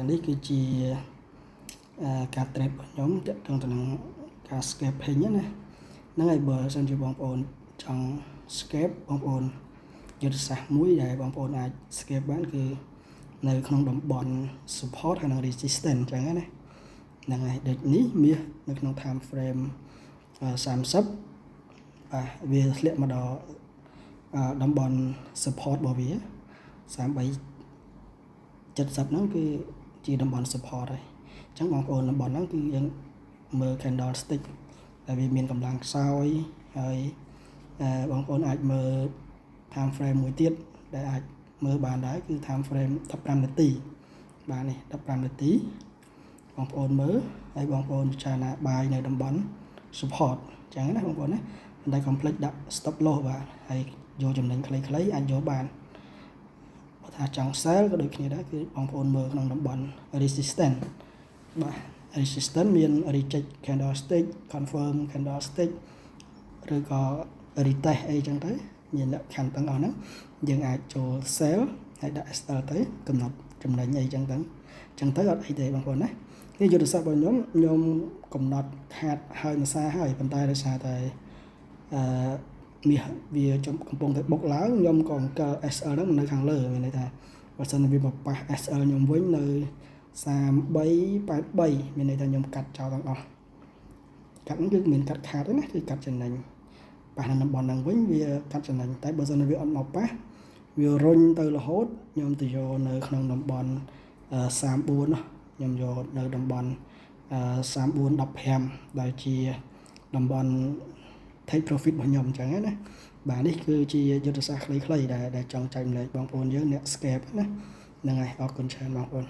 នេះគឺជាការ trade របស់ខ្ញុំទាក់ទងទៅនឹងការ scalping ណាហ្នឹងហើយបើសិនជាបងប្អូនចង់ scalp បងប្អូនយុទ្ធសាស្ត្រមួយដែលបងប្អូនអាច scalp បានគឺនៅក្នុងតំបន់ support ហើយនិង resistance អញ្ចឹងណាហ្នឹងហើយដូចនេះមាសនៅក្នុង time frame 30បាទវាធ្លាក់មកដល់តំបន់ support របស់វា33 70ហ្នឹងគឺជាតំបន់ support ហើយអញ្ចឹងបងប្អូនតំបន់ហ្នឹងគឺយើងមើល candle stick ដែលវាមានកម្លាំងខ្សោយហើយបងប្អូនអាចមើល time frame មួយទៀតដែលអាចមើលបានដែរគឺ time frame 15នាទីបាទនេះ15នាទីបងប្អូនមើលហើយបងប្អូនពិចារណា buy នៅតំបន់ support អញ្ចឹងណាបងប្អូនណាប៉ុន្តែ complete ដាក់ stop loss បាទហើយយកចំណេញខ្លីៗអាចយកបានបើថាចង់ sell ក៏ដូចគ្នាដែរគឺបងប្អូនមើលក្នុងតំបន់ resistance បាទ resistance មាន reject candlestick, confirm candlestick ឬក៏ retest អីចឹងទៅមានលក្ខខណ្ឌទាំងអស់ហ្នឹងយើងអាចចូល sell ហើយដាក់ SL ទៅកំណត់ចំណេញអីចឹងទៅចឹងទៅអត់អីទេបងប្អូនណានេះយុទ្ធសាស្ត្ររបស់ខ្ញុំខ្ញុំកំណត់ខាតហើយមួយសារហើយប៉ុន្តែដោយសារតែអឺមាសវាកំពុងតែបុកឡើងខ្ញុំក៏អង្គល SL ហ្នឹងនៅខាងលើមានន័យថាបើសិនវាមកប៉ះ SL ខ្ញុំវិញនៅ3383មានន័យថាខ្ញុំកាត់ចោលទាំងអស់កាត់ហ្នឹងគឺមិនកាត់ខាតទេណាគឺកាត់ចំណេញប៉ះនៅតំបន់ហ្នឹងវិញវាកាត់ចំណេញតែបើសិនវាអត់មកប៉ះវារុញទៅរហូតខ្ញុំទៅយកនៅក្នុងតំបន់34នោះខ្ញុំយកនៅតំបន់3415ដែលជាតំបន់ take profit របស់ខ្ញុំអញ្ចឹងណាបាទនេះគឺជាយុទ្ធសាស្ត្រខ្លីៗដែលដែលចង់ចែករំលែកបងប្អូនយើងអ្នក scalp ណាហ្នឹងហើយអរគុណច្រើនបងប្អូន។